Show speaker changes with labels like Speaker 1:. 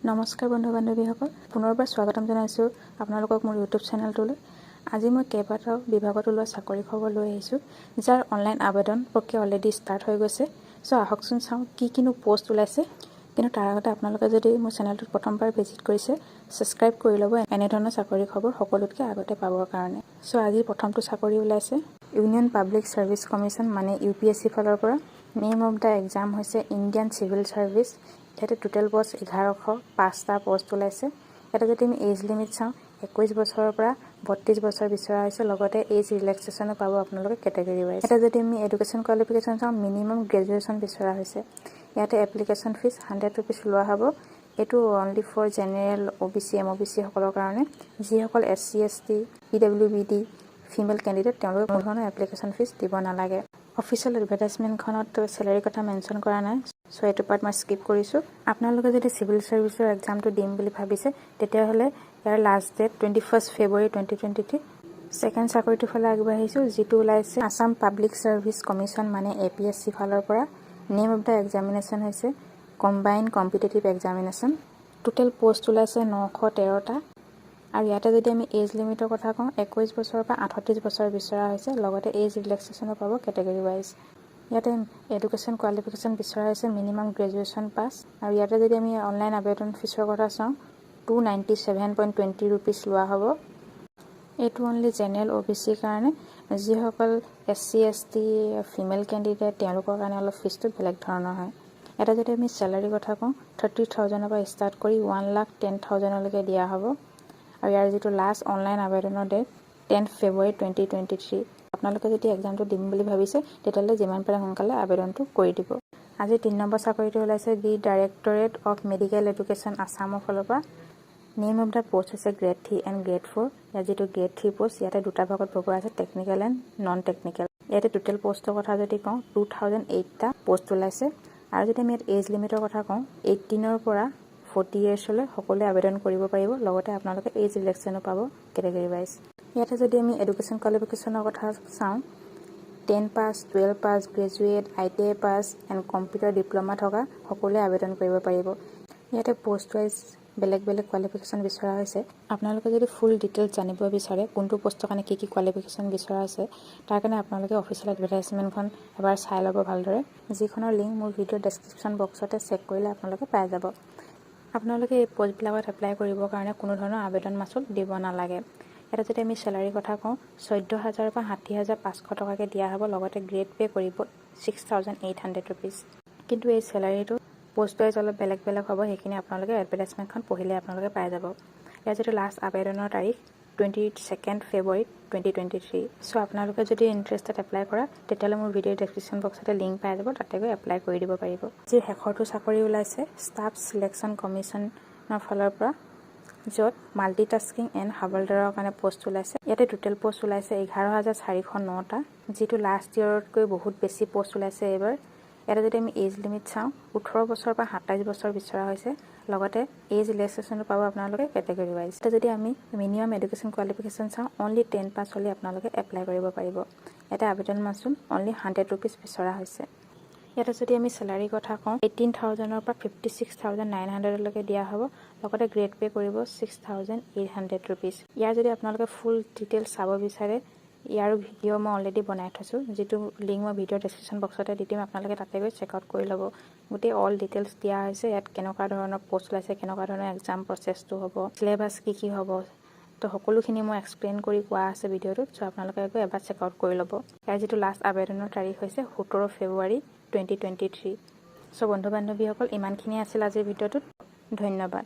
Speaker 1: নমস্কাৰ বন্ধু বান্ধৱীসকল, পুনৰবাৰ স্বাগতম জনাইছোঁ আপোনালোকক মোৰ ইউটিউব চেনেলটোলৈ। আজি মই কেইবাটাও বিভাগত ওলোৱা চাকৰি খবৰ লৈ আহিছোঁ, যাৰ অনলাইন আবেদন প্ৰক্ৰিয়া অলৰেডি ষ্টাৰ্ট হৈ গৈছে। চ' আহকচোন চাওঁ কি কিনো পষ্ট ওলাইছে। কিন্তু তাৰ আগতে আপোনালোকে যদি মোৰ চেনেলটোত প্ৰথমবাৰ ভিজিট কৰিছে, ছাবস্ক্ৰাইব কৰি ল'ব এনেধৰণৰ চাকৰি খবৰ সকলোতকৈ আগতে পাবৰ কাৰণে। চ' আজি প্ৰথমটো চাকৰি ওলাইছে ইউনিয়ন পাব্লিক ছাৰ্ভিচ কমিশ্যন মানে ইউপিএছচি ফালৰ পৰা। নেম অফ the exam হৈছে ইণ্ডিয়ান চিভিল ছাৰ্ভিচ। ইয়াতে টোটেল পষ্ট 1105টা পষ্ট ওলাইছে। ইয়াতে যদি আমি এজ লিমিট চাওঁ, 21 বছৰৰ পৰা 32 বছৰ বিচৰা হৈছে। লগতে এজ ৰিলেক্সেশ্যনো পাব আপোনালোকে কেটেগৰী ৱাইজ। ইয়াতে যদি আমি এডুকেশ্যন কোৱালিফিকেশ্যন চাওঁ, মিনিমাম গ্ৰেজুৱেশ্যন বিচৰা হৈছে। ইয়াতে এপ্লিকেশ্যন ফিজ 100 ৰুপিজ লোৱা হ'ব। এইটো only for general, O' B C, M O' B C সকলৰ কাৰণে। যিসকল S C, S T, PW B D, female candidate, তেওঁলোকে কোনো ধৰণৰ এপ্লিকেশ্যন ফিজ দিব নালাগে। অফিচিয়েল এডভাৰটাইজমেণ্টখনত চেলাৰীৰ কথা মেনশ্যন কৰা নাই, চ' এইটো পাৰ্ট মই স্কিপ কৰিছোঁ। আপোনালোকে যদি চিভিল ছাৰ্ভিচৰ এক্সামটো দিম বুলি ভাবিছে, তেতিয়াহ'লে ইয়াৰ last date 21 February 2023। Second চাকৰিটোৰ ফালে আগবাঢ়িছোঁ, যিটো ওলাইছে আছাম পাব্লিক ছাৰ্ভিচ কমিশ্যন মানে এপিএছচি ফালৰ পৰা। নেম অফ the examination হৈছে combine competitive examination. Total post ওলাইছে 913টা। আৰু ইয়াতে যদি আমি এজ লিমিটৰ কথা কওঁ, 21 বছৰৰ পৰা 38 বছৰ বিচৰা হৈছে। লগতে এজ ৰিলেক্সেশ্যনো পাব কেটেগৰী ৱাইজ। ইয়াতে এডুকেশ্যন কোৱালিফিকেশ্যন বিচৰা হৈছে মিনিমাম গ্ৰেজুৱেশ্যন পাছ। আৰু ইয়াতে যদি আমি অনলাইন আবেদন ফিজৰ কথা চাওঁ, 297.20 rupees লোৱা হ'ব। এইটো অনলি জেনেৰেল, অ' বি চিৰ কাৰণে। যিসকল S C, S T, female candidate, তেওঁলোকৰ কাৰণে অলপ ফিজটো বেলেগ ধৰণৰ হয়। ইয়াতে যদি আমি চেলাৰীৰ কথা কওঁ, 30,000ৰ পৰা ষ্টাৰ্ট কৰি 1,10,000লৈকে দিয়া হ'ব। আৰু ইয়াৰ যিটো লাষ্ট অনলাইন আবেদনৰ ডেট 10 ফেব্ৰুৱাৰী 2023। আপোনালোকে যদি এক্সামটো দিম বুলি ভাবিছে, তেতিয়াহ'লে যিমান পাৰে সোনকালে আবেদনটো কৰি দিব। আজি তিনি নম্বৰ চাকৰিটো ওলাইছে the directorate of medical education আছামৰ ফালৰ পৰা। নেম অফ the post হৈছে গ্ৰেড 3 এণ্ড গ্ৰেড 4। ইয়াত যিটো গ্ৰেড 3 পষ্ট, ইয়াতে দুটা ভাগত ভগোৱা আছে, টেকনিকেল এণ্ড নন টেকনিকেল। ইয়াতে টোটেল পষ্টৰ কথা যদি কওঁ, 2008টা পষ্ট ওলাইছে। আৰু যদি আমি ইয়াত এজ লিমিটৰ কথা কওঁ, 18ৰ পৰা 40 ইয়েৰ্ছলৈ সকলোৱে আবেদন কৰিব পাৰিব। লগতে আপোনালোকে এজ ৰিলেক্সেশ্যনো পাব কেটেগৰী ৱাইজ। ইয়াতে যদি আমি এডুকেশ্যন কোৱালিফিকেশ্যনৰ কথা চাওঁ, 10 pass, 12 pass, graduate, ITI pass and computer diploma থকা সকলোৱে আবেদন কৰিব পাৰিব। ইয়াতে পষ্ট ৱাইজ বেলেগ বেলেগ কোৱালিফিকেশ্যন বিচৰা হৈছে। আপোনালোকে যদি ফুল ডিটেইলছ জানিব বিচাৰে, কোনটো পষ্টৰ কাৰণে কি কি কোৱালিফিকেশ্যন বিচৰা হৈছে, তাৰ কাৰণে আপোনালোকে অফিচিয়েল এডভাৰটাইজমেণ্টখন এবাৰ চাই ল'ব ভালদৰে, যিখনৰ লিংক মোৰ ভিডিঅ'ৰ ডেছক্ৰিপশ্যন বক্সতে চেক কৰিলে আপোনালোকে পাই যাব। আপোনালোকে এই পষ্টবিলাকত এপ্লাই কৰিবৰ কাৰণে কোনো ধৰণৰ আবেদন মাচুল দিব নালাগে। ইয়াতে যদি আমি চেলাৰীৰ কথা কওঁ, 14,000ৰ পৰা 60,500 টকাকৈ দিয়া হ'ব। লগতে গ্ৰেড পে' কৰিব 6800 rupees। কিন্তু এই চেলাৰীটো পষ্ট ৱাইজ অলপ বেলেগ বেলেগ হ'ব। সেইখিনি আপোনালোকে এডভাৰটাইজমেণ্টখন পঢ়িলে আপোনালোকে পাই যাব। ইয়াৰ যিটো লাষ্ট আবেদনৰ তাৰিখ 22 February 2023। So আপোনালোকে যদি ইণ্টাৰেষ্টেড এপ্লাই কৰা, তেতিয়াহ'লে মোৰ ভিডিঅ' ডেছক্ৰিপশ্যন বক্সতে লিংক পাই যাব, তাতে গৈ এপ্লাই কৰি দিব পাৰিব। যি শেষৰটো চাকৰি ওলাইছে ষ্টাফ চিলেকশ্যন কমিশ্যনৰ ফালৰ পৰা, য'ত মাল্টিটাস্কিং এণ্ড হাবলদাৰৰ কাৰণে পষ্ট ওলাইছে। ইয়াতে টোটেল পষ্ট ওলাইছে 11,409টা, যিটো লাষ্ট ইয়েৰতকৈ বহুত বেছি পষ্ট ওলাইছে এইবাৰ। ইয়াতে যদি আমি এজ লিমিট চাওঁ, 18 বছৰৰ পৰা 27 বছৰ বিচৰা হৈছে। লগতে এজ ৰিলেক্সেশ্যনো পাব আপোনালোকে কেটেগৰী ৱাইজ। এতিয়া যদি আমি মিনিমাম এডুকেশ্যন কোৱালিফিকেশ্যন চাওঁ, অনলি 10 পাছ হ'লে আপোনালোকে এপ্লাই কৰিব পাৰিব। ইয়াতে আবেদন মাচুল অনলি 100 ৰুপিজ বিচৰা হৈছে। ইয়াতে যদি আমি চেলাৰীৰ কথা কওঁ, 18,000ৰ পৰা 56,900লৈকে দিয়া হ'ব। লগতে গ্ৰেড পে' কৰিব 6800 rupees। ইয়াৰ যদি আপোনালোকে ফুল ডিটেইলছ চাব বিচাৰে, ইয়াৰো ভিডিঅ' মই অলৰেডি বনাই থৈছোঁ, যিটো লিংক মই ভিডিঅ' ডেছক্ৰিপশ্যন বক্সতে দি দিম। আপোনালোকে তাতে গৈ চেক আউট কৰি ল'ব। গোটেই অল ডিটেইলছ দিয়া হৈছে ইয়াত, কেনেকুৱা ধৰণৰ পষ্ট ওলাইছে, কেনেকুৱা ধৰণৰ এক্সাম প্ৰচেছটো হ'ব, চিলেবাছ কি কি হ'ব, তো সকলোখিনি মই এক্সপ্লেইন কৰি কোৱা আছে ভিডিঅ'টোত। চ' আপোনালোকে গৈ এবাৰ চেক আউট কৰি ল'ব। ইয়াৰ যিটো লাষ্ট আবেদনৰ তাৰিখ হৈছে 17 ফেব্ৰুৱাৰী 2023। চ' বন্ধু বান্ধৱীসকল, ইমানখিনিয়ে আছিল আজিৰ ভিডিঅ'টোত। ধন্যবাদ।